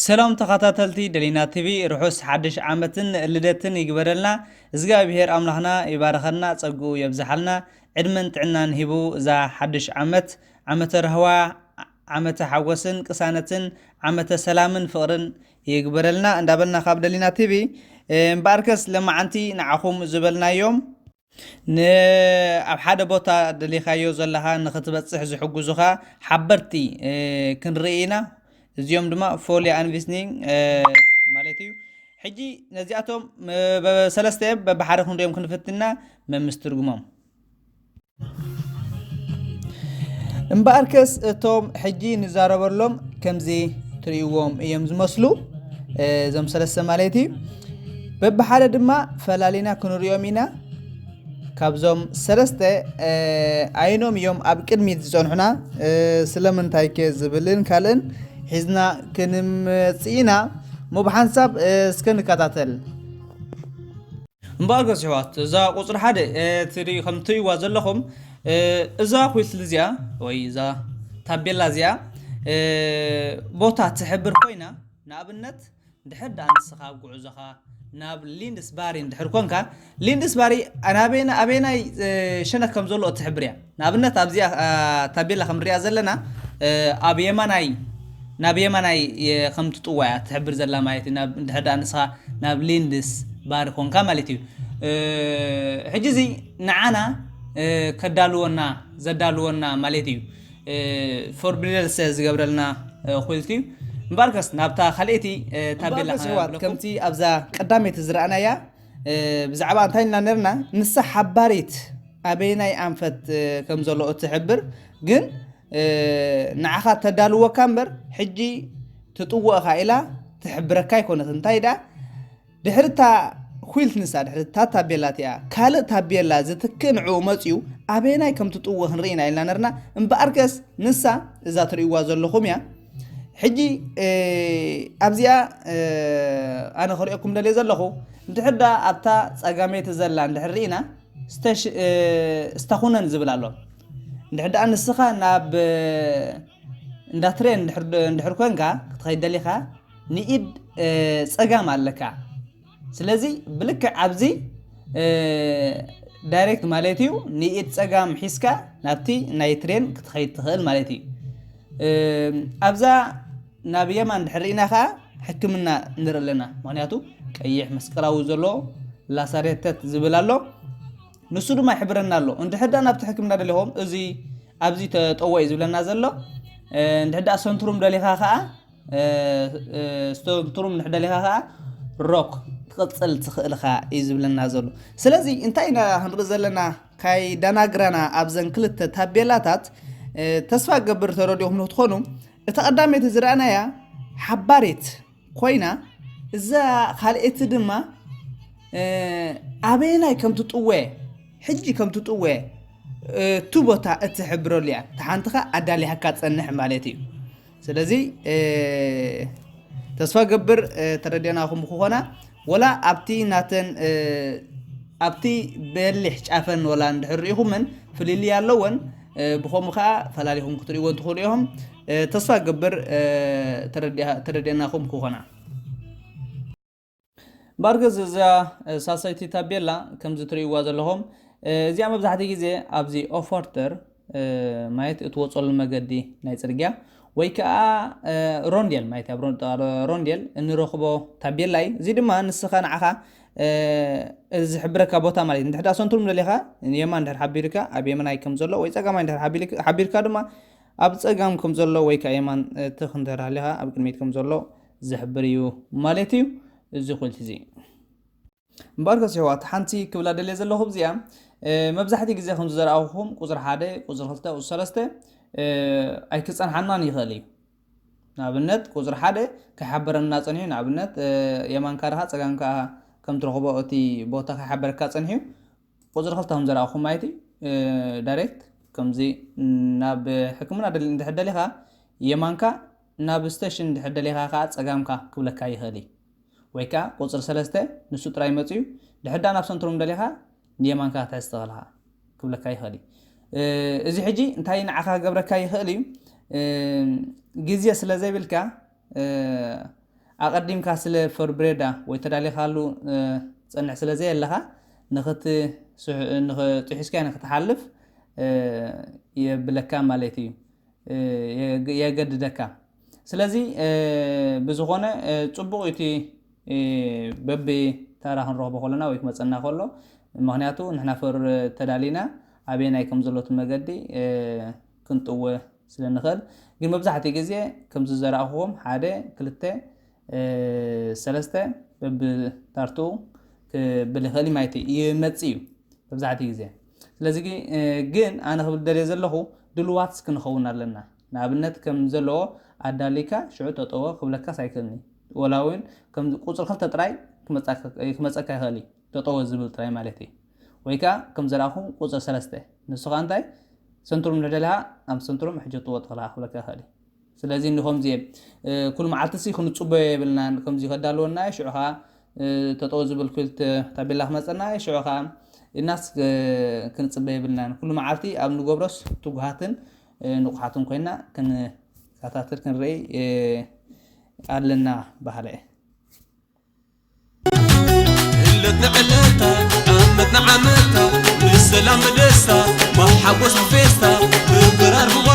ሰላም ተኸታተልቲ ደሊና ቲቪ፣ ርሑስ ሓድሽ ዓመትን ልደትን ይግበረልና። እግዚኣብሔር ኣምላኽና ይባርኸልና፣ ጸግኡ የብዝሓልና፣ ዕድመን ጥዕናን ሂቡ እዛ ሓድሽ ዓመት ዓመተ ርህዋ፣ ዓመተ ሓጎስን ቅሳነትን፣ ዓመተ ሰላምን ፍቕርን ይግበረልና እንዳበልና ካብ ደሊና ቲቪ፣ እምበኣርከስ ለማዓንቲ ንዓኹም ዝበልናዮም ን-፣ ኣብ ሓደ ቦታ ደሊኻዮ ዘለኻ ንኽትበጽሕ ዝሕግዙኻ ሓበርቲ፣ እ፣ ክንርኢ ኢና። እዚኦም ድማ ፎሊ ኣንቪስኒንግ፣ እ፣ ማለት እዩ። ሕጂ ነዚኣቶም፣ እ፣ በ-፣ ሰለስተ በብሓደ ክንሪኦም ክንፍትና መምስ ትርጉሞም። እምበኣርከስ እቶም ሕጂ ንዛረበሎም ከምዚ ትርእይዎም እዮም ዝመስሉ፣ እ፣ እዞም ሰለስተ ማለት እዩ። በብሓደ ድማ ፈላሊና ክንሪኦም ኢና። ካብዞም ሰለስተ፣ እ፣ ኣይኖም እዮም ኣብ ቅድሚት ዝጸንሑና፣ እ፣ ስለምንታይ ከ ዝብልን ካልእን ሒዝና ክንመጽእ ኢና። እሞ ብሓንሳብ፣ እ፣ እስከ ንከታተል። እምበኣርከስ ኣሕዋት፣ እዛ ቁጽሪ ሓደ፣ እ፣ ትሪ-፣ ከም ትርእይዋ ዘለኹም፣ እ፣ እዛ ኹልቲ እዚኣ ወይ እዛ ታቤላ እዚኣ፣ እ፣ ቦታ ትሕብር ኮይና፣ ንኣብነት፣ ድሕር ደኣ ንስኻ ኣብ ጉዕዞኻ ናብ ሊንድስባሪ እንድሕር ኮንካ፣ ሊንድስባሪ ናበይና-፣ ኣበየናይ፣ እ፣ ሸነኽ ከም ዘሎ እትሕብር እያ። ንኣብነት፣ ኣብዚኣ፣ እ፣ ታቤላ ከም ንሪኣ ዘለና፣ እ፣ ኣብ የማናይ፣ ናብ የማናይ፣ እ፣ ከም ትጥወያ ትሕብር ዘላ ማለት እዩ። ናብ፣ እንድሕር ደኣ ንስኻ ናብ ሊንድስባሪ ኮንካ ማለት እዩ። እ፣ ሕጂ እዚ ንዓና፣ እ፣ ከዳልወና፣ ዘዳልወና ማለት እዩ። እ፣ ፎርብሪደልሰ ዝገብረልና፣ እ፣ ኹልቲ እዩ። እምበኣርከስ ናብታ ካልኣይቲ፣ እ፣ ታቤላ እምበኣርከስ ኣሕዋት፣ ክንብለኩም። ከምቲ ኣብዛ ቀዳመይቲ ዝረኣናያ፣ እ፣ ብዛዕባ እንታይ ኢልና ነርና? ንሳ ሓባሪት ኣበየናይ ኣንፈት፣ እ፣ ከም ዘሎ እትሕብር፣ ግን፣ እ፣ ንዓኻ ተዳልወካ እምበር፣ ሕጂ ትጥወኻ ኢላ ትሕብረካ ኣይኮነት። እንታይ ደኣ? ድሕሪ እታ ኹልት ንሳ፣ ድሕሪ እታ ታቤላ እቲኣ፣ ካልእ ታቤላ ዝትክእ ንዕኡ መጺኡ፣ ኣበየናይ ከም ትጥወ ክንርኢ ኢና ኢልና ነርና። እምበኣርከስ ንሳ እዛ ትርእይዋ ዘለኹም እያ። ሕጂ፣ እ፣ ኣብዚኣ፣ እ፣ ኣነ ክርእየኩም ደልየ ዘለኹ፣ እንድሕር ደኣ ኣብታ ጸጋመይቲ ዘላ እንድሕር ርኢና፣ ስተሽ-፣ እ፣ ስታኹነን ዝብል ኣሎ። እንድሕር ደኣ ንስኻ ናብ፣ እ፣ እንዳ ትሬን እንድሕር፣ እንድሕር ኮንካ ክትኸይድ ደሊኻ፣ ንኢድ፣ እ፣ ጸጋም ኣለካ። ስለዚ ብልክዕ ኣብዚ፣ እ፣ ዳይሬክት ማለት እዩ፣ ንኢድ ጸጋም ሒዝካ ናብቲ ናይ ትሬን ክትኸይድ ትኽእል ማለት እዩ። እ፣ ኣብዛ ናብ የማን ድሕር ርኢና ኸኣ ሕክምና ንርኢ ኣለና። ምኽንያቱ ቀይሕ መስቀላዊ ዘሎ ላሳሬተት ዝብል ኣሎ። ንሱ ድማ ይሕብረና ኣሎ። እንድሕር ደኣ ናብቲ ሕክምና ደሊኹም፣ እዚ ኣብዚ ተጠወ እዩ ዝብለና ዘሎ። እ፣ እንድሕር ደኣ ሰንትሩም ደሊኻ ኸኣ፣ እ፣ እ፣ ሰንትሩም እንድሕር ደሊኻ ኸኣ ሮክ ክትቕጽል ትኽእል ኢኻ እዩ ዝብለና ዘሎ። ስለዚ እንታይ ኢና ክንርኢ ዘለና? ካይ ዳናግራና ኣብዘን ክልተ ታቤላታት፣ እ፣ ተስፋ ገብር ተረዲኦኹም ንክትኾኑ፣ እታ ቀዳመይቲ ዝረኣናያ ሓባሪት ኮይና፣ እዛ ካልኣይቲ ድማ፣ እ፣ ኣበየናይ ከም ትጥወ፣ ሕጂ ከም ትጥወ፣ እ፣ እቲ ቦታ እትሕብረሉ እያ። እታ ሓንቲ ኸኣ ኣዳሊሃካ ጸንሕ ማለት እዩ። ስለዚ፣ እ፣ ተስፋ ገብር፣ እ፣ ተረዲእናኹም ክኾና፣ ወላ ኣብቲ ናተን፣ እ፣ ኣብቲ በሊሕ ጫፈን ወላ እንድሕር ርኢኹመን ፍልልይ ኣለወን፣ እ፣ ብኸምኡ ኸኣ ፈላሊኹም ክትርእይወን ትኽእሉ ኢኹም። እ፣ ተስፋ ገብር፣ እ፣ ተረዲኣ-፣ ተረዲእናኹም ክኾና። እምበኣርከስ እዛ፣ እ፣ ሳልሰይቲ ታቤላ ከምዚ ትርእይዋ ዘለኹም፣ እ፣ እዚኣ መብዛሕትኡ ግዜ ኣብዚ ኦፈርተር፣ እ፣ ማለት እትወጸሉ መገዲ ናይ ጽርግያ ወይ ከኣ፣ እ፣ ሮንዴል ማለት ኣብ ሮን-፣ ሮንዴል እንረኽቦ ታቤላ እዩ። እዚ ድማ ንስኻ ንዓኻ፣ እ፣ እዚ ዝሕብረካ ቦታ ማለት እዩ። እንድሕር ደኣ ሰንትሩም ደሊኻ፣ የማን እንድሕር ሓቢርካ፣ ኣብ የማናይ ከም ዘሎ ወይ ጸጋማይ እንድሕር ሓቢርካ፣ ሓቢርካ ድማ ኣብ ጸጋም ከም ዘሎ ወይ ከኣ የማን፣ እ፣ ትኽ እንድሕር ሃሊኻ ኣብ ቅድሚት ከም ዘሎ ዝሕብር እዩ ማለት እዩ። እዚ ኹልቲ እዚ። እምበኣርከስ ኣሕዋት፣ ሓንቲ ክብላ ደልየ ዘለኹ እዚኣ፣ እ፣ መብዛሕትኡ ግዜ ከምዚ ዘረኣኹኹም ቁጽሪ ሓደ፣ ቁጽሪ ክልተ፣ ቁጽሪ ሰለስተ፣ እ፣ ኣይክጸንሓናን ይኽእል እዩ። ንኣብነት ቁጽሪ ሓደ ከይሓበረና ጸኒሑ፣ ንኣብነት፣ እ፣ የማንካ ድኻ ጸጋምካ ከም ትረኽቦ እቲ ቦታ ከይሓበረካ ጸኒሑ፣ ቁጽሪ ክልተ ከም ዘረኣኹም ማለት እዩ፣ እ፣ ዳይሬክት ከምዚ ናብ ሕክምና ደል-፣ እንድሕር ደሊኻ የማንካ፣ ናብ ስቴሽን እንድሕር ደሊኻ ከኣ ጸጋምካ ክብለካ ይኽእል እዩ። ወይ ከኣ ቁጽሪ ሰለስተ ንሱ ጥራይ መጽዩ፣ ድሕር ደኣ ናብ ሰንትሩም ደሊኻ ንየማንካ ክትሕዝ ትኽእል ኢኻ ክብለካ ይኽእል እዩ። እ፣ እዚ ሕጂ እንታይ ንዓኻ ክገብረካ ይኽእል እዩ? እ፣ ግዜ ስለ ዘይብልካ፣ እ፣ ኣቐዲምካ ስለ ፈርብሬዳ ወይ ተዳሊኻሉ እ፣ ትጸንሕ ስለ ዘየለኻ ንኽትስሕ- ንኽ- ጥሒስካ ንክትሓልፍ እ፣ የብለካ ማለት እዩ። እ፣ የግ- የገድደካ። ስለዚ እ፣ ብዝኾነ እ፣ ጽቡቕ እቲ እ፣ በቢ ታራ ክንረኽቦ ከለና ወይ ክመጸና ከሎ፣ ምክንያቱ ንሕና ፈር ተዳሊና ኣበየናይ ከም ዘሎ እቲ መገዲ እ፣ ክንጥወ ስለ ንኽእል። ግን መብዛሕትኡ ግዜ ከምዚ ዘረኣኹዎም ሓደ ክልተ እ፣ ሰለስተ በብታርትኡ ክብል ይኽእል እዩ ማለት እዩ፣ ይመጽእ እዩ መብዛሕትኡ ግዜ። ስለዚ ግ- እ፣ ግን ኣነ ክብል ደልየ ዘለኹ ድልዋት ክንኸውን ኣለና። ንኣብነት ከም ዘለዎ ኣዳሊካ ሽዑ ተጠወ ክብለካስ ኣይክእልኒ። ወላ እውን ከም ቁፅሪ ክልተ ጥራይ ክመፃካ- ክመፀካ ይኽእል እዩ፣ ተጠወ ዝብል ጥራይ ማለት እዩ። ወይ ከዓ ከም ዘረኣኹ ቁፅሪ ሰለስተ ንሱ ከዓ እንታይ ሰንትሩም ንደልሃ ኣብ ሰንትሩም ሕጂ ጥወ ተኽላ ክብለካ ይኽእል እዩ። ስለዚ እንዲኸም ዚኤ ኩሉ መዓልቲ ሲ ክንጽበዮ የብልናን። ከምዚ ከዳልወና ሽዑ ኸዓ ተጠው ዝብል ክልተ ታቤላ ክመጸና ሽዑ ኸዓ ኢልናስ ክንጽበ የብልናን። ኩሉ መዓልቲ ኣብ ንገብሮስ ትጉሃትን ንቑሓትን ኮይና ክንከታተል ክንርኢ ኣለና በሃለ። ዕለት ንዕለታ ዓመት ንዓመታ ብሰላም ብደስታ ብሓጎስ ብፌስታ ብብራር ብዋ